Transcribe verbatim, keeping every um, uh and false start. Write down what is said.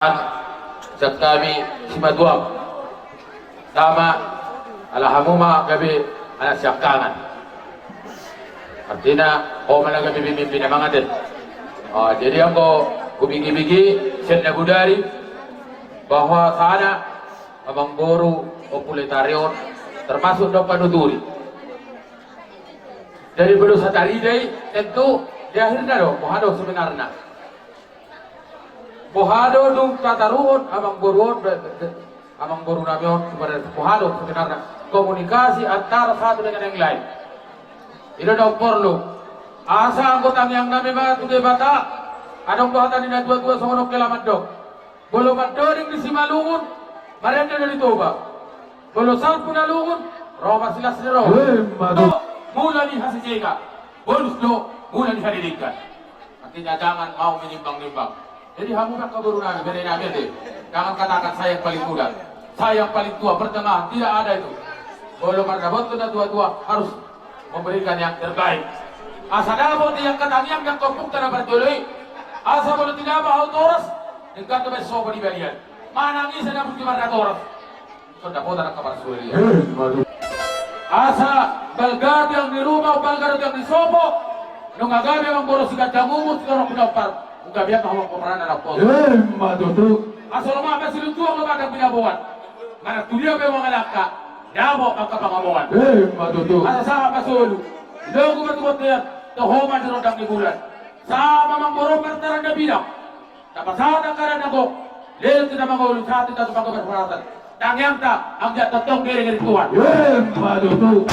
Sian hami simatuam, tama, ala hamu ma gabe anak siangkangan. Artina ho ma na gabe pemimpin na mangaten. Ah, jadi anggo hubege-bege sian na bodari bahwasana amangboru Ompu Letari on termasuk do panuturi. Jadi molo satarida i, tentu di akhirna do boha do sebenarna. Boha do dung tataruhon amangboru on, be-, be-, amangboru nami on, boha do sebenarna komunikasi antara satu dengan yang lain. I do na porlu. Asa anggo tangiang nami ma tu Debata, adong do hata ni na tua-tua songon on hela mandok. Molo mandoding di Simalungun, marende do di Toba. Molo salpu na lungun, ro ma silas ni roha. Emma tutu. Mula ni hasisegan, bonus do mula ni hadedenggan. Artinya jangan mau menimbang-nimbang. Jadi hamu angka boru nami, bere nami ate, jangan katakan saya yang paling muda, saya yang paling tua, pertengahan, tidak ada itu. Molo mardapothon na tua-tua harus memberikan yang terbaik. Asa dapot di angka tangiang di angka ompungta na parjolo i. Asa molo tinaba hau toras, denggan do baen sopo di balian. Manang ise na bungki marnatoras, songon dapotan angka parsualian. Emma tutu. Asa balga tiang ni ruma, balga do tiang ni sopo. Nunga gabe amangboru siganjang umur, sitorop pinompar, nunga gabe angka hombar pomparan na nampuna. Emma tutu. Asa lomak ma siluntuang, lomak ndang binaboan. Manang tu dia pe mangalangka, dapot angka pangamoan. Emma tutu. Asa sahat ma solu, logu ma tu bontean, toho ma di rondang ni bulan. Sahat ma amangboru martaran na bidang. Tapasahat angka na gok, leleng hita mangolu, sahat hita tu panggabean parhorasan. Tangiangta anggiat tongtong gere-gere tuan. Emma tutu.